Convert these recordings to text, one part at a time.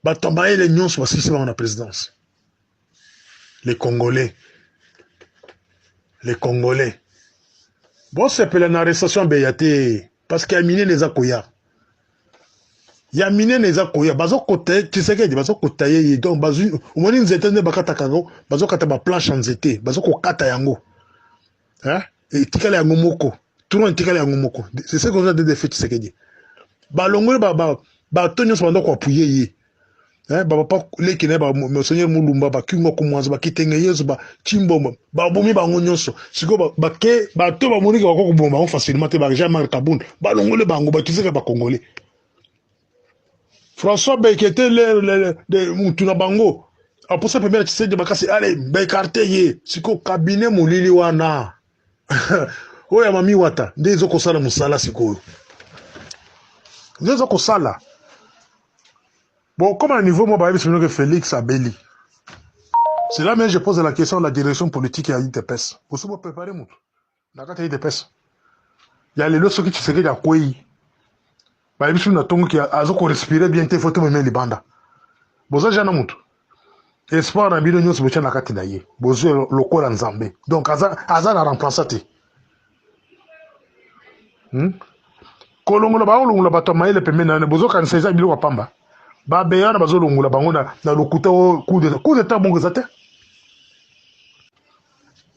Bato ya mayele nyonso basilisi bango na présidence. Les Congolais, les Congolais, bosepela na arrestation ya Beya te, parce que ya minene eza koya, ya minene eza koya. Bazokota ye Tshisekedi, bazokota ye ye. Donc bazwi, omoni nzete nde bakataka yango, bazokata baplanche ya nzete, bazokokata yango, hein? Etikala yango moko, tronc etikala yango moko. C'est ce qu'on a de fait Tshisekedi. Balongoli bato nyonso banda koapuye ye, eh, bapapa leki na ye, bamonseigneur Mulumba, bakingo kumwanza, bakitenge yesu, bacimbombo, babomi bango nyonso. Sikoyo bake bato bamoniki bako koboma bango facilement te, ba Jean Marc Kabund, balongoli bango, bakisaka bacongolais. François Bekete, mutu na bango aposa pembeni ya Tshisekedi makasi, ale baekarte ye. Sikoyo cabinet molili wana oyo ya mami wata nde ezokosala mosala sikoyo, nde ezokosala. Bon, comme à niveau, moi, bah, que Félix abeli. C'est là même je pose la question à la direction politique ya UDPS. Vous avez préparé mutu. Na kati ya UDPS. Ya lelo soki Tshisekedi akwei. Ba biso na tongo ki azo ko respirer bien te, faut to meme libanda. Boza jana mutu. Espoir na bino nyonso botia na kati na ye. Bozwe lokola Nzambe. Donc aza aza na remplaçant te. Kolongola, bakolongola bato ya mayele pembeni na wana, bozokanisa eza biloko ya pamba. Babeya wana bazolongola bango na lokuta oyo coup d'état. Coup d'état moko eza te,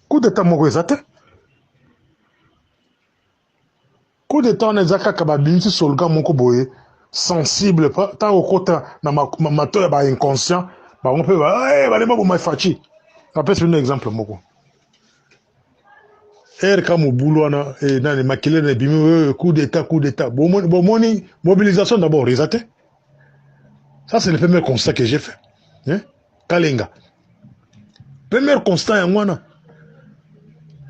coup d'état moko eza te. Coup d'état wana eza kaka babimisi slogan moko boye sensible, ntango okota na mato ya bainconscient bango mpe balemba boma Fatshi. Napesi bino exemple moko, rk mobulu wana, nani makelele ebimi, coup d'état, coup d'état. Bomoni, bomoni mobilisation d'abord eza te. Ça, c'est le premier constat que j'ai fait, hein? Kalenga, premier constat yango wana.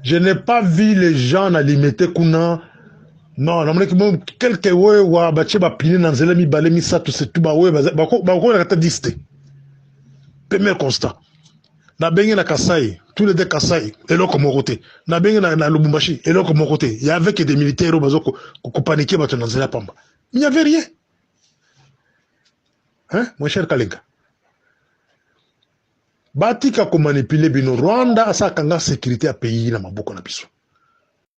Je n'ai pas vu les gens na Limete kuna. Non, namonaki mo quelque wewa batie bapine na nzela mibale, misato, c'est tout. Bawewa bakokolaka ata 10 te. Premier constat. Nabengi na Kasai, tous les deux Kasai, eloko moko te. Nabengi na Lubumbashi, eloko moko te. Y avait que des militaires oyo bazo kopaniquer bato na nzela pamba. Il n'y avait rien, hein, mon cher Kalenga. Batika komanipuler bino. Rwanda asakanga sécurité ya pays na maboko na biso.